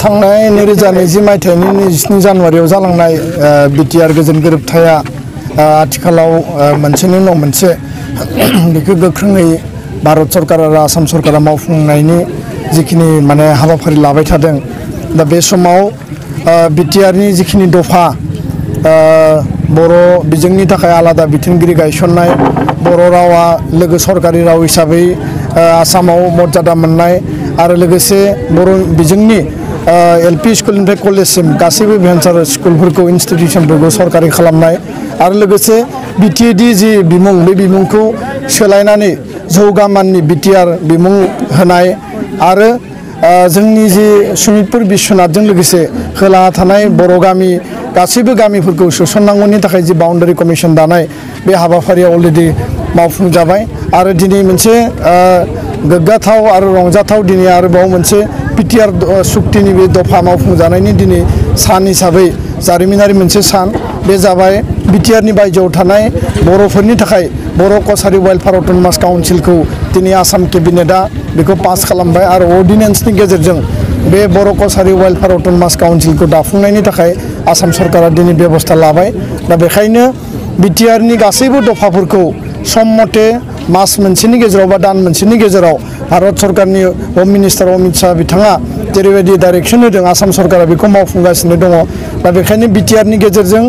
थांनाय 2020 मायथाइनि 27 जानुवारियाव जालांनाय बिटिआर गोजोन गोरोबथाया आथिखालाव मोनसेनि उनाव मोनसे बेखौ गोख्रोङै भारत सरकार आरो आसाम सरकारा मावफुंनायनि जिखिनि माने हाबाफारि लाबाय थादों दा बे समाव बिटिआरनि जिखिनि दफा बर' बिजोंनि थाखाय आलादा बिथोनगिरि गायसननाय बर' रावा लोगो सरकारि राव हिसाबै आसामाव मर्यादा मोननाय आरो लोगोसे बर' बिजोंनि एलपि स्कुलनिफ्राय कलेजसिम गासैबो भेन्सार स्कुलफोरखौ इन्स्टिटिउसनफोरखौ सरकारि खालामनाय आरो लोगोसे बिटिएडि जि बिमुं बे बिमुंखौ सोलायनानै जौगामाननि बिटिआर बिमुं होनाय आरो जोंनि जि सनितपुर बिश्वनाथजों लोगोसे खोलाहा थानाय बर' गामि गासैबो गामिफोरखौ सोसननांगौनि थाखाय जि बाउन्डारि कमिसन दानाय बे हाबाफारिया अलरेडि मावफुंजाबाय आरो दिनै मोनसे गोग्गाथाव आरो रंजाथाव दिनै आरोबाव मोनसे बिटिआर सुक्तिनि बे दफा मावफुंजानायनि दिनै सान हिसाबै जारिमिनारि मोनसे सान बे जाबाय बिटिआरनि बायजोआव थानाय बर'फोरनि थाखाय बर' कसारि वेलफेयार अट'नमास काउन्सिलखौ दिनै आसाम केबिनेटआ बेखौ पास खालामबाय आरो अर्डिनेन्सनि गेजेरजों बे बर' कसारि वेलफेयार अट'नमास काउन्सिलखौ दाफुंनायनि थाखाय आसाम सरकारा दिनै बेबस्था लाबाय दा बेखायनो बिटिआरनि गासैबो दफाफोरखौ सम मथे मास मोनसेनि गेजेराव बा दान मोनसेनि गेजेराव भारत सरकारनि होम मिनिस्टार अमित शाह बिथाङा जेरैबायदि डाइरेक्सन होदों आसाम सरकारा बेखौ मावफुंगासिनो दङ दा बेखायनो बिटिआरनि गेजेरजों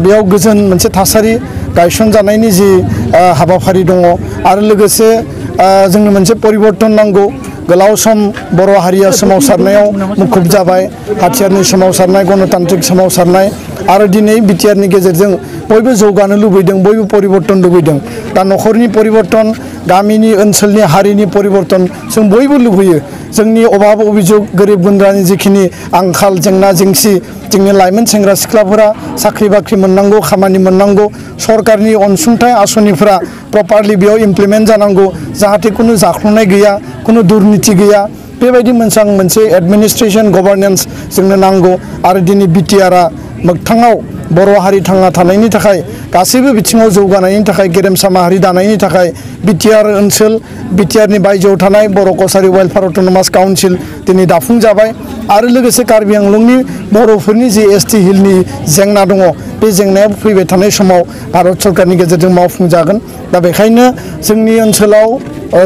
बेयाव गोजोन मोनसे थासारि गायसनजानायनि जि हाबाफारि दङ आरो लोगोसे जोंनो मोनसे परिबर्तन नांगौ गोलाव सम बर' हारिया सोमावसारनायाव मुखुब जाबाय हाथियारनि सोमावसारनाय गणतान्त्रिक सोमावसारनाय आरो दिनै बिटिआरनि गेजेरजों बयबो जौगानो लुबैदों बयबो परिबर्तन लुबैदों दा नखरनि परिबर्तन गामिनि ओनसोलनि हारिनि परिबर्तन जों बयबो लुबैयो जोंनि अभाब अभियोग गोरिब गुन्द्रानि जिखिनि आंखाल जेंना जेंसि जोंनि लाइमोन सेंग्रा सिख्लाफोरा साख्रि बाख्रि मोननांगौ खामानि मोननांगौ सरकारनि अनसुंथाइ आसनिफोरा प्रपारलि बेयाव इमप्लिमेन्ट जानांगौ जाहाथे कुनु जाख्लंनाय गैया कुनु दुर्नीति गैया बेबायदि मोनसे एडमिनिस्ट्रेशन गभर्नेन्स जोंनो नांगौ आरो दिनै बिटिआरआ मोगथाङाव बर' हारि थांना थानायनि थाखाय गासैबो बिथिङाव जौगानायनि थाखाय गेरेमसा माहारि दानायनि थाखाय बिटिआर ओनसोल बिटिआरनि बायजोआव थानाय बर' कसारि वेलफेयार अट'नमास काउन्सिल दिनै दाफुंजाबाय आरो लोगोसे कार्बि आंलंनि बर'फोरनि जि एसटि हिलनि जेंना दङ बे जेंनाया फैबाय थानाय समाव भारत सरकारनि गेजेरजों मावफुंजागोन दा बेखायनो जोंनि ओनसोलाव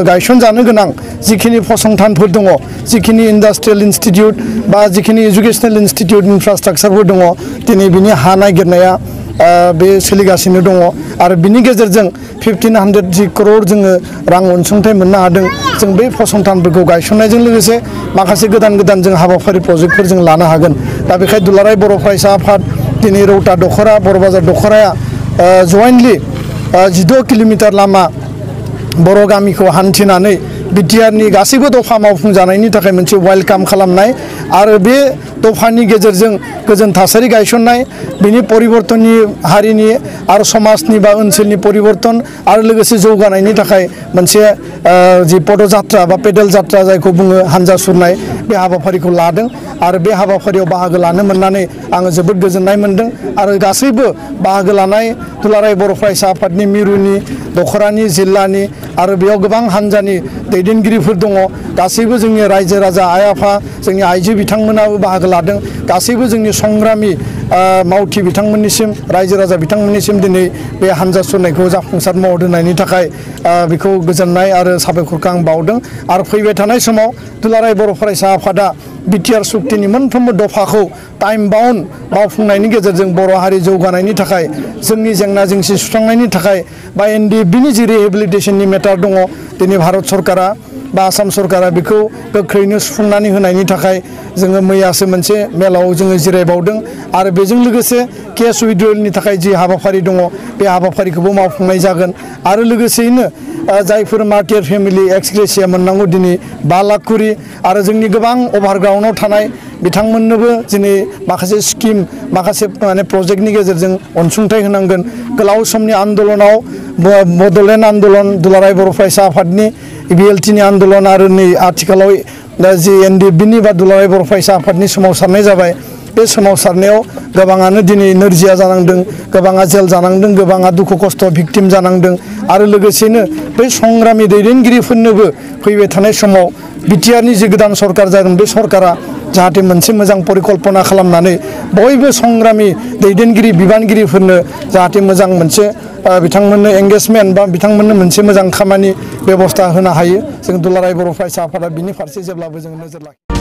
गायसनजानो गोनां जिखिनि फसंथानफोर दङ जिखिनि इन्डास्ट्रियेल इन्स्टिटिउट बा जिखिनि एजुकेशनेल इन्स्टिटिउट इनफ्रास्ट्राक्चारफोर दङ दिनै बिनि हा नागिरनाया बे सोलिगासिनो दङ आरो बिनि गेजेरजों 1500 करोड़ जोङो रां अनसुंथाइ मोननो हादों जों बे फसंथानफोरखौ गायसननायजों लोगोसे माखासे गोदान जों हाबाफारि प्रजेक्टफोर जों लानो हागोन दा बेखायनो दुलाराय बर' फरायसा आफाद दिनै रौता दख'रा बर' बाजार दख'राया जयेन्टलि 12 किल'मिटार लामा बर' गामिखौ हान्थिनानै बिटिआरनि गासैबो दफा मावफुंजानायनि थाखाय मोनसे वेलकाम खालामनाय आरो बे दफानि गेजेरजों गोजोन थासारि गायसननाय बिनि परिबर्तननि हारिनि आरो समाजनि बा ओनसोलनि परिबर्तन आरो लोगोसे जौगानायनि थाखाय मोनसे जि पदयात्रा बा पेडेल जात्रा जायखौ बुङो हानजा सुरनाय बे हाबाफारिखौ लादों आरो बे हाबाफारियाव बाहागो लानो मोननानै आङो जोबोद गोजोननाय मोनदों आरो गासैबो बाहागो लानाय दुलाराय बर' फरायसा आफादनि मिरुनि दख'रानि जिल्लानि आरो बेयाव गोबां हानजानि दैदेनगिरिफोर दङ गासैबो जोंनि रायजो राजा आइ आफा जोंनि आइजो बिथांमोनाबो बाहागो लादों गासैबो जोंनि संग्रामि मावथि बिथांमोननिसिम रायजो राजा बिथांमोननिसिम दिनै बे हानजा सुरनायखौ जाफुंसार महर होनायनि थाखाय बेखौ गोजोननाय आरो साबायखरखौ आं बावदों आरो फैबाय थानाय समाव दुलाराय बर' फरायसा आफादा बिटिआर सुक्तिनि मोनफ्रोमबो दफाखौ टाइम बाउन्ड मावफुंनायनि गेजेरजों बर' हारि जौगानायनि थाखाय जोंनि जेंना जेंसि सुस्रांनायनि थाखाय बा एनडिएफबिनि जि रिहेबिलिटेसननि मेटार दङ दिनै भारत सरकारा बा आसाम सरकारा बेखौ गोख्रैनो सुफुंनानै होनायनि थाखाय जोङो मैयासो मोनसे मेलाव जोङो जिरायबावदों आरो बेजों लोगोसे केस उइड्रलनि थाखाय जि हाबाफारि दङ बे हाबाफारिखौबो मावफुंनाय जागोन आरो लोगोसेयैनो जायफोर मार्टियार फेमिलि एक्स ग्रेसिया मोननांगौ दिनै 5 लाख करि आरो जोंनि गोबां अभारग्राउन्डआव थानाय बिथांमोननोबो दिनै माखासे स्किम माखासे माने प्रजेक्टनि गेजेरजों अनसुंथाइ होनांगोन गोलाव समनि आन्दोलनाव बड'लेण्ड आन्दोलन दुलाराय बर' फरायसा आफादनि बिएलटिनि आन्दोलन आरो नै आथिखालाव जि एनडिएफबिनि बा दुलाराय बर' फरायसा आफादनि सोमावसारनाय जाबाय बे सोमावसारनायाव गोबाङानो दिनै नोरजिया जानांदों, गोबाङा जेल जानांदों, गोबाङा दुखु खस्थ' भिक्टिम जानांदों आरो लोगोसेनो बै संग्रामि दैदेनगिरिफोरनोबो फैबाय थानाय समाव बिटिआरनि जि गोदान सरकार जागोन बे सरकारा जाहाथे मोनसे मोजां परिकल्पना खालामनानै बयबो संग्रामि दैदेनगिरि बिबानगिरिफोरनो जाहाथे मोजां मोनसे बिथांमोननो एंगेजमेन्ट बा बिथांमोननो मोनसे मोजां खामानि बेबस्था होनो हायो। जों दुलाराय बर' फरायसा आफादा बिनि फारसे जेब्लाबो जों नोजोर लाखियो।